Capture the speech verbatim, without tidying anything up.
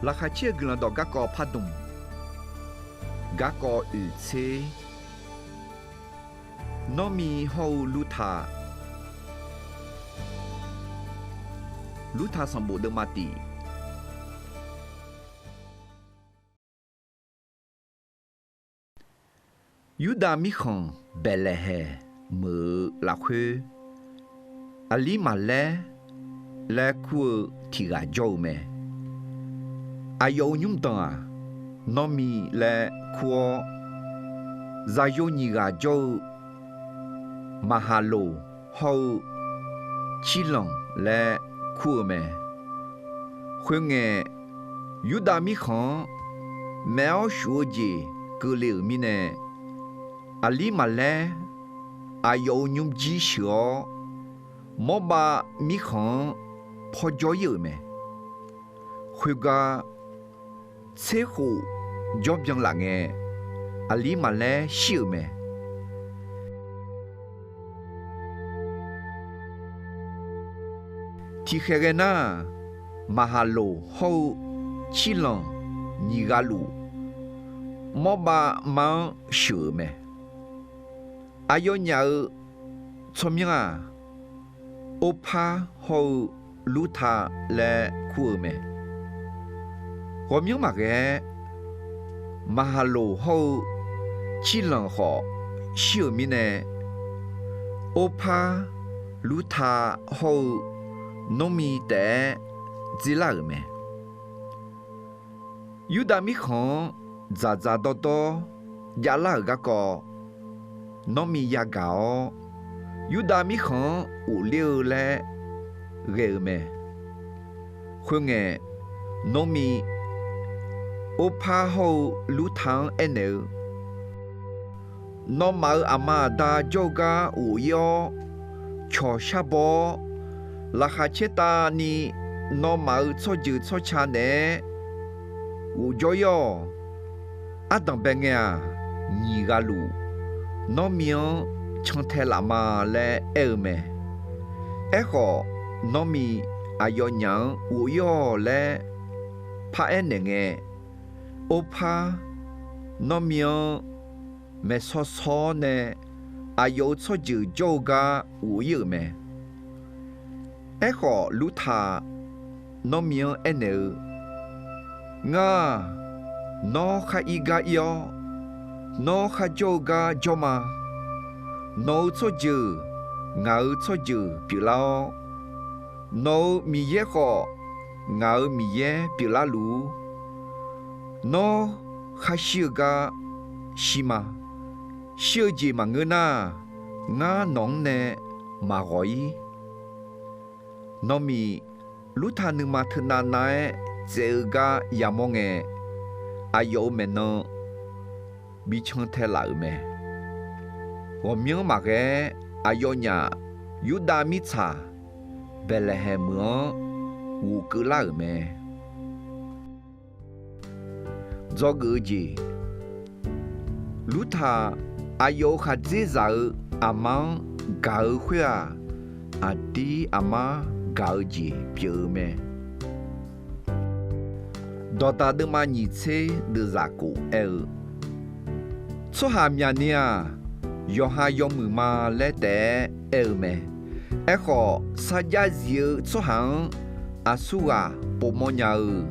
Laqkhaq caer-eu Guiqlanq dawq garkawv pardmq, garkawv oeqtser, Nawrmi hawr-eu Lurta. Lurta sanqbof deuvma tif. Yurdav mirkhanq Baeqlaeqhaeq meuq-eu lafkhoer, Aqlir Maqlaer laer kur-eu tiq ghaq jawr-eu mae. Aqyawf-euq nymrdanq-aq, Nawrmi laer kur-awr, zaqyo nyiq ghaq jawr-eu Maqhaqloq hawr-eu Cirlanq laer kur-eu mae. Khoerngae, Yurdav mirkhanq-anr maef-awr shuf-eu jeq keuvle-euq mirnae, Aqlir Maqlaer aqyawf-euq nymrjir sheuq-awr, Mawrbav mirkhanq-anr pawrjawr ir-euq mae. Khoergar, tser khof jawr byan laf ngae, Aqlir Maqlaer shir-euq mae. Tiqkhaeq ghae nar, Maqhaqloq hawr-eu Cirlanq nyiq ghaq luf, Mawrbav ma-anr sheuq-euq mae. Aqyawfnyaf-euq tsawrmyanr-aq, Orpar hawr-eu Lurta laer kur-eu mae. Ghawqmyanr maqghae-aer, Maqhaqloq hawr-eu Cirlanq khawf shir-euq mirnae, Orpar, Lurta hawr-eu Nawrmi taef-aer dzerlar-euq mae. Yurdav mirkhanq-anr dzaqdzaq dawrdawr javlar-euq garkawv, Nawrmi yagaq-awr, Yurdav mirkhanq-anr ghofler-eu laer ghae-eu mae. Khoerngae, Nawrmi Orpar hawr-eu Lurta-anr aernaeq-eu, Nawmaf-euq aqma aqda jawr-eu gar ghof ir-awr, cawq sharbaw-awr, laqkhaq caertavni nawmaf-euq tsawrjeuq tsawrca naeq-aer ghofjawr ir-awq. Ardanqbae ngae-aq, nyiq ghaq luf, Nawrmi-anr cantae laf ma laer aer-eu mae. Aerkhawf, Nawrmi aqyawfnyaf-anr ghof ir-awq laer paraer naeq ngae, Orpar, Nawrmi-anr maeqsaw saw-awr nae aqyawf-euq tsawrjeuq jawr-eu gar ghof ir-euq mae. Aerkhawf, Lurta Nawrmi-anr aernaeq-eu, Ngar-aq, nawr khar ir gar ir-awr, nawr khar jawr-eu gar jawr ma. Nawq-euq tsawrjeuq ngaq-euq tsawrjeuq pyeuflar-awr, nawq-euq Miqyaer khawf ngaq-euq Miqyaer pyeuflar luf-ur. Nawr khar shir-eu gar shir ma. Shir-eu jeq maqngeur nar, ngar nawq-anr nae maqghawq ir. Nawrmi Lurta nuima teunav nav-aer tsaev-eu gar yamawr ngae, aqyawf-euq maeqnan bi cantae laf-euq mae. Ghawqmyanr maqghae-aer, aqyawfnyaf Yurdav mirtsaq Baeqlaeqhaeq meuq-anr ghofkeuv lar-euq mae. Dzawgeuf-eu jeq, Lurta aqyawf-euq khaqdzerzaq-euq aqma-anr gaq-eu khoer-aq, aqdir aqmar gaq-eu jeq pyeuf-eu mae. Dawqdaq deuvma nyiq tser deuvzaq kof aer-eu, Tsawrhaq myaqni-aq, yawqha yawmuiq ma laer taef-aer aer-eu mae. Aerkhawf, sarjax zif-eu tsawrhaq-anr aqsurghaq pofmawr nya-eu